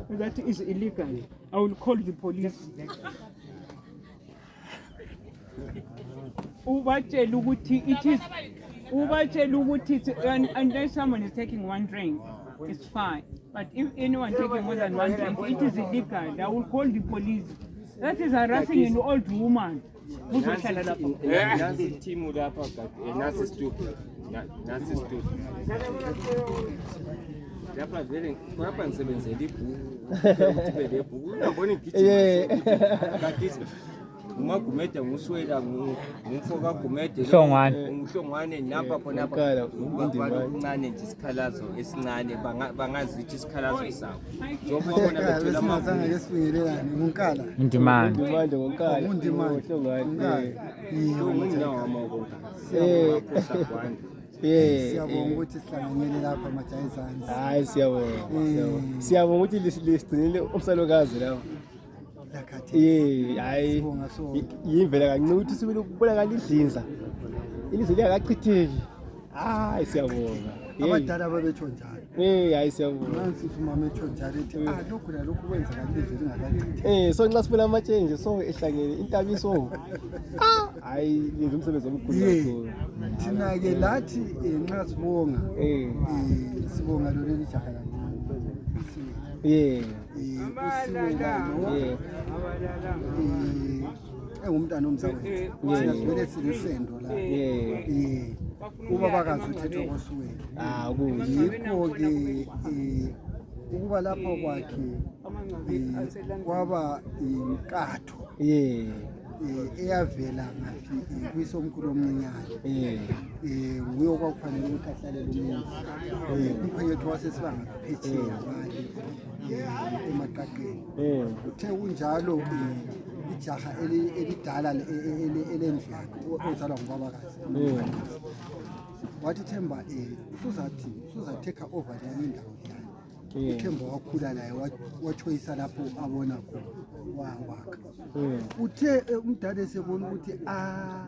That is illegal. I will call the police. Ubatshele ukuthi it is ubatshele ukuthi unless someone is taking one drink, it's fine. But if anyone taking more than one drink, it is illegal. I will call the police. That is harassing an old woman. Uzohlala lapho. Nansi team lapha kade nasi stupid. Nasi stupid. Lapha vele lapha ngisebenzela ibhuku. Ukuthi bele ibhuku. Ungabona ngigijima. Kade uMagumede nguswela ngumfo kaGumede. Hlongwane. Umhlongwane napha khona Uqala, ngubabala okuncane nje isikhalazo esincane bangazithi isikhalazo sabo. Njengoba ubona bethwele Besingazange amabhuku. ke sibingelelane ngunkala. Undimande. Undimande ngonkala. Undimande. Hlongwane. Unkala. Yebo, Eh. Eh. Siyabonga ukuthi sihlanganyele lapha majayizana. Hayi siyabonga. Siyabonga. Siyabonga ukuthi lisigcinile umsalokazi lapha. Lakhathi. Eh, hayi. Sibonga sonke. Yimvela kancane ukuthi sibile ukubonakala idlinza. Ilizwe lingakachitheki. Hayi siyabonga. Hey. Abadala babetsho njalo. Eh, hayi siyabonga. Nansi uthi umama etsho njalo ethi ah lokhu nalokhu kwenzeka ilizwe lingakachitheki. Eh, so nxa sifuna amatshe nje so ehlangene intabi so. Ah, hayi lenza umsebenzi omkhulu Ye. kakhulu. Thina ke lathi nxa sibonga Eh. sibonga lo leli jaha kancane. Yeah. Usiwela lo Yeah. engumntana omzawethu. Thina sivele silisendo la. Yeah. Ubabakazi uthethwa kosuwela. Ah, kuhle. Yikho-ke ukuba lapha kwakhe kwaba inkatho Yeah. eyavela ngaphi kwisomkhulu omncinyane. Yeah. Nguye okwakufanele ukuthi ahlalele umuzi. Umkhwenyethu wasesibanga phetsheya ngale emaqaqeni. Eh. Uthe kunjalo ijaha elidala elendlu yakhe ozalwa ngubabakazi wathi Themba usuzathi usuzathekha over leyani indawo leyani. Yeah. uThemba wakhula laye watshoyisa lapho abona khona wakha. Yeah. Uthe umdala esebona ukuthi ah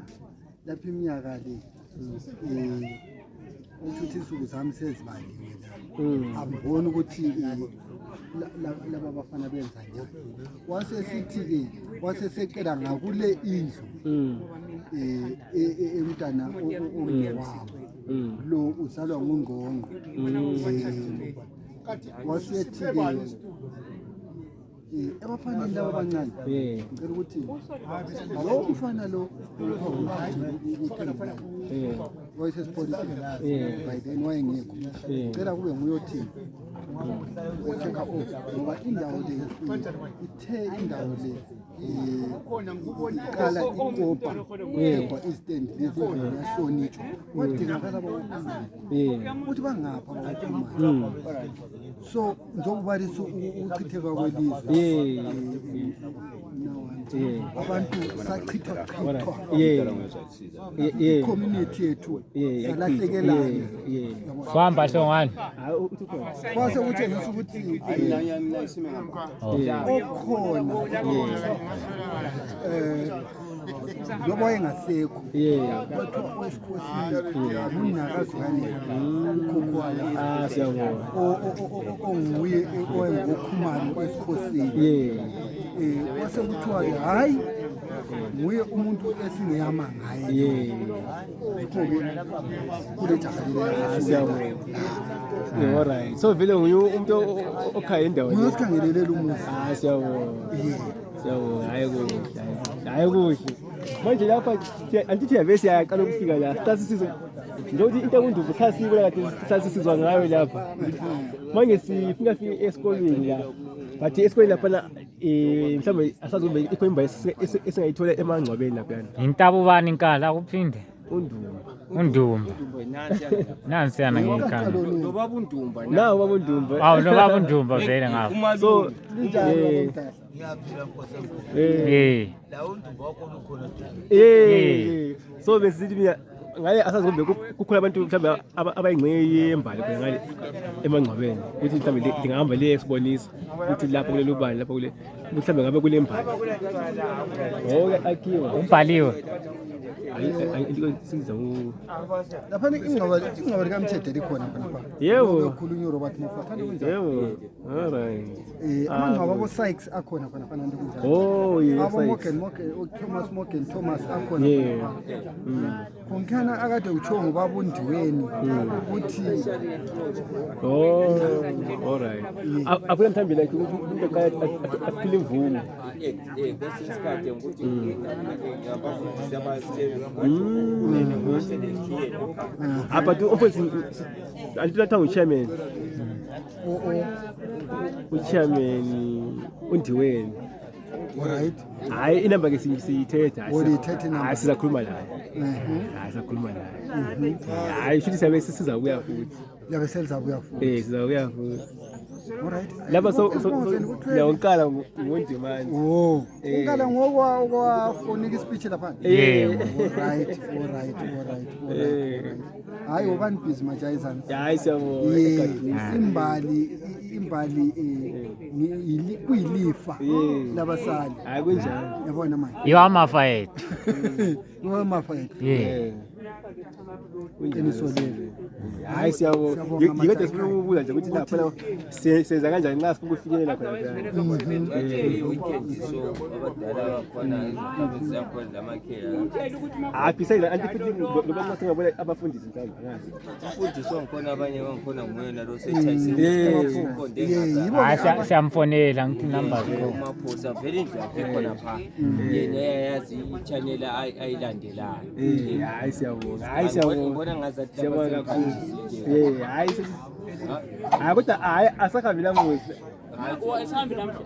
lapha iminyaka le uthi uthi insuku zami sezibaliwe la, amboni ukuthi laba bafana benza njani. Wasesithi-ke wasesekela ngakule indlu emntana ongewabo lo uzalwa ngungqongqo. Wasethi-ke ebafaneni laba abancane Yeah. ngicela ukuthi lo mfana lo Yeah. wayesesipholiseni Yeah. by then wayengekho, Yeah. cela kube nguye othini otheka off ngoba indawo le ithe indawo le iqala ikopa kuthegwa istand lezi yahlonitshwa kwadingakala bakokhumalo Yeah. ukuthi bangapha bakokhumalo. So njengokubalisa ukuchitheka kwelizwe Yeah. Yeah. abantu sachithwa chithwa Yeah. Yeah. Yeah. community yethu Yeah. salahlekelana. Yeah. Yeah. Famba Hlongwane. Hayi uthi khona. Kwase kutshengisa ukuthi Yeah. okhona loba wayengasekho Yeah. kwathiwa owesikhosini ngunakazi kanina ukhokho wala Ah, siyabonga. onguye owayengokhumalo esikhosini. Yeah. Kwase kuthiwa-ke hhayi nguye umuntu esingeyama ngaye. Yeah. Yikho-ke kule jaha Ah, siyabonga. Yeah, all right. So vele nguye umuntu okhaya indawo. nguye le. osikhangelele umuzi. Ah, siyabonga. Yeah. Siyabonga. Hayi kuhle. Hayi kuhle. Manje lapha andithi yabe siyaqala ukufika la. Sasisizwe njengokuthi into engunduku sasiyibona kade sasisizwa ngayo lapha. Manje sifika fike esikolweni la. But esikolweni laphana mhlawumbe asazi kumbe ikhona imbayi esingayithola emangcwabeni laphana. Intabubani inkala akuphinde. Undumba. Undumba. Nansiyana ngekhanda. Lo baba uNdumba Nawo baba uNdumba. Awu lo baba uNdumba vele ngapha. So Linjani eh babomdala? Ngiyaphila Nkosi enkulu. eh Eh. La uNdumba wakhona ukhona eh so besithi mina ngale asazi kumbe kukhona abantu mhlawumbe abayingxenye yembali khona ngale emangcwabeni ukuthi mhlawumbe lingahamba liye sibonisa ukuthi lapha kulelo bani lapha kule mhlawumbe ngabe kule mbali ngoke akhiwa Ubhaliwe. Siza u Laphana ingcwaba likaMtshede likhona khonapha. Yebo. Khulunywa uRobert Moffat. Kanti kunjalo? Yebo. All right. Amangcwaba abo Sykes akhona khonapha nanti kunjalo. Oh, yes. Abo Morgan, Thomas Morgan Thomas akhona. Yeah. Khonkhana akade utsho ngobaba uNdiweni ukuthi Oh, all right. Akula mthambi like umuntu ekhaya aphile imvumo. Kwesinye isikhathi ukuthi abafundisi Ah, but office anti nguchairman. Uchairman uNdiweni. Alright. Hayi inamba ke siyithetha. Uyithetha inamba. Hayi sizakhuluma naye. Hayi sizakhuluma naye. Hayi shuthi siyabe sizabuya futhi. Yabe selizabuya futhi. Sizabuya futhi. Alright. Lapha so la unkala ngoNdimane. Oh, unkala ngokwa okwafonika ispeech lapha. Yebo. Alright, alright, alright. Alright. Hayi ubani busy majayizana. Hayi siyabonga. Imbali imbali kuyilifa labasali. Hayi kunjalo. Yabona manje. Yiwo amafa ethu. Iwamafa ethu. Yeah. Iqiniso lelo. Hayi siyabonga. Yikade sifuna ukubuza nje ukuthi lapha senza kanjani nxa sifuna ukufinyelela khona Bathe weekend so abadala bakhona zakhona lamakhela. Hayi besides anti futhi ngoba nxa singabona abafundisi mhlawumbe angazi. Umfundisi wangikhona abanye bangikhona nguyena lo sechayise. Hayi siyamfonela ngithi number zikho. Umaphosa vele indlu yakhe khona pha. Yena yayazi i-channel ayilandelayo. Hayi siyabonga. Hayi siyabonga. Ngibona ngazathi Siyabonga kakhulu. Hayi hayi kodwa hayi asahambi lamuhla. Asahambi lamuhla.